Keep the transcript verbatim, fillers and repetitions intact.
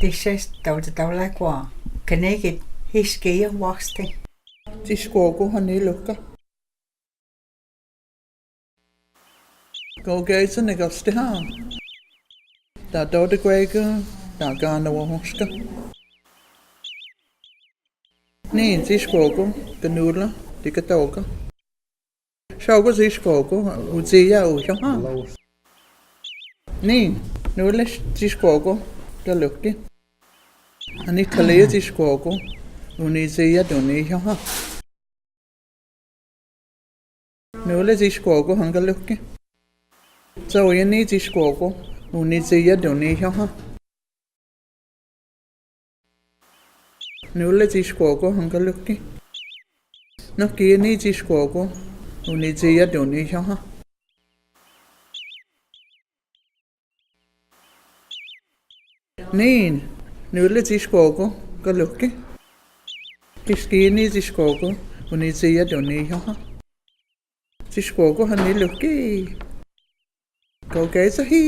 Ti sest tau ta tau lai kua. Kanigi hiski ya waksti. Ti skuogu hani luhka. Kau gaisa ni gasti ha. Ta tau ti kuega, ta gana wahoska. Ni ti skuogu, ka nula, ti ka tauka. Saugu ti skuogu, u tia u yoha. Ni, nula ti skuogu, ka luhki. Ani thalia ti skuogu, u ni tia tu ni yoha. Nula ti skuogu han ka luhki. Tauya ni ti skuogu, u ni tia tu ni yoha. Nula ti skuogu han ka luhki. Nohki ni ti skuogu, u ni tia tu ni yoha. Ni, nula ti skuogu, ka luhki. Kiski ni ti skuogu, u ni tia tu ni yoha. Ti skuogu hani luhki. Kau gaisa hi.